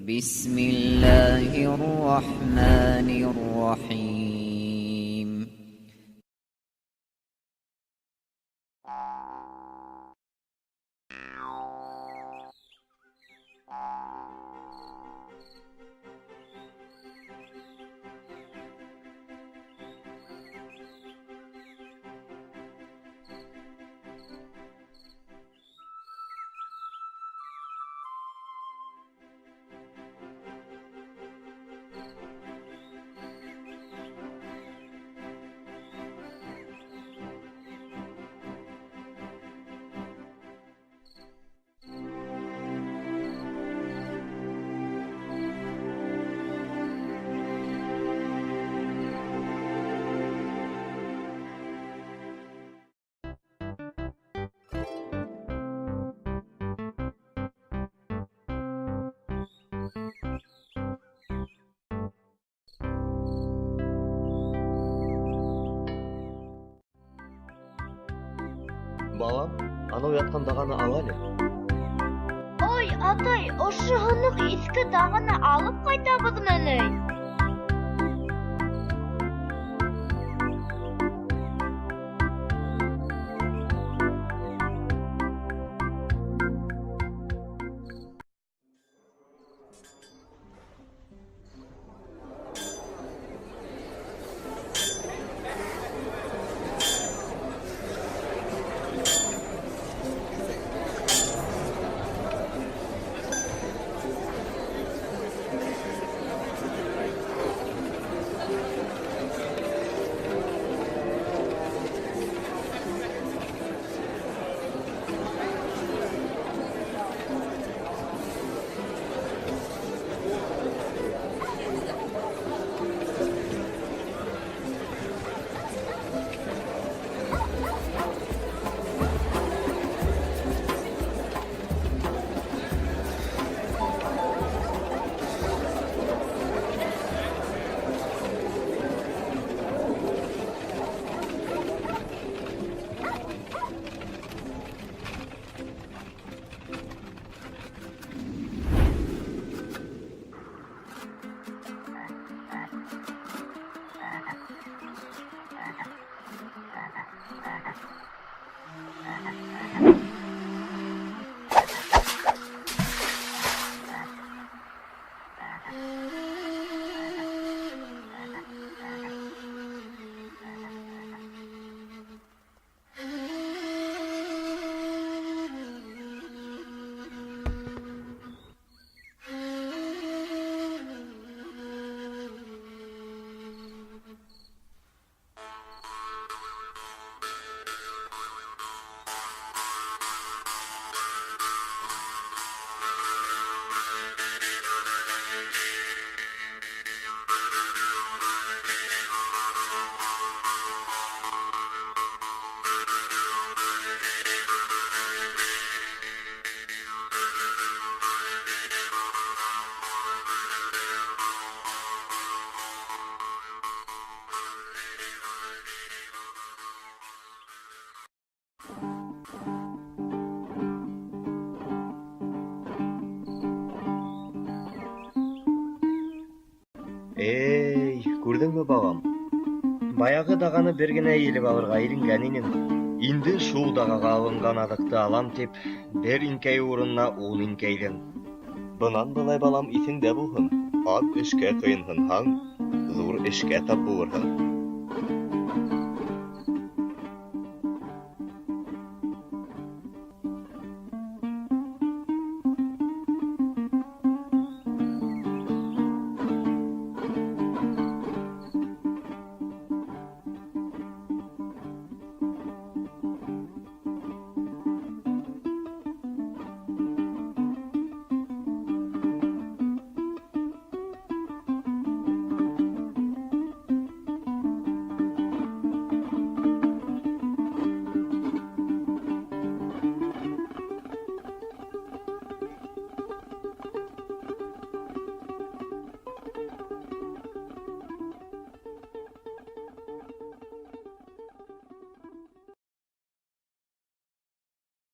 بسم الله الرحمن الرحيم. Балам, анау ятҡан дағаны ал әле. Ой, атай, ошо һыныҡ иҫке дағаны алып ҡайтабыҙмы ни? Эй, күрҙеңме, балам? Баяғы дағаны бер генә эйелеп алырға иренгән инем. Инде шул дағаға алынған аҙыҡты алам тип, бер инкәй урынына 10 инкәйҙем. Бынан былай, балам, иҫеңдә булһын. Аҙ эшкә ҡыйынһынһаң, ҙур эшкә тап булырһың.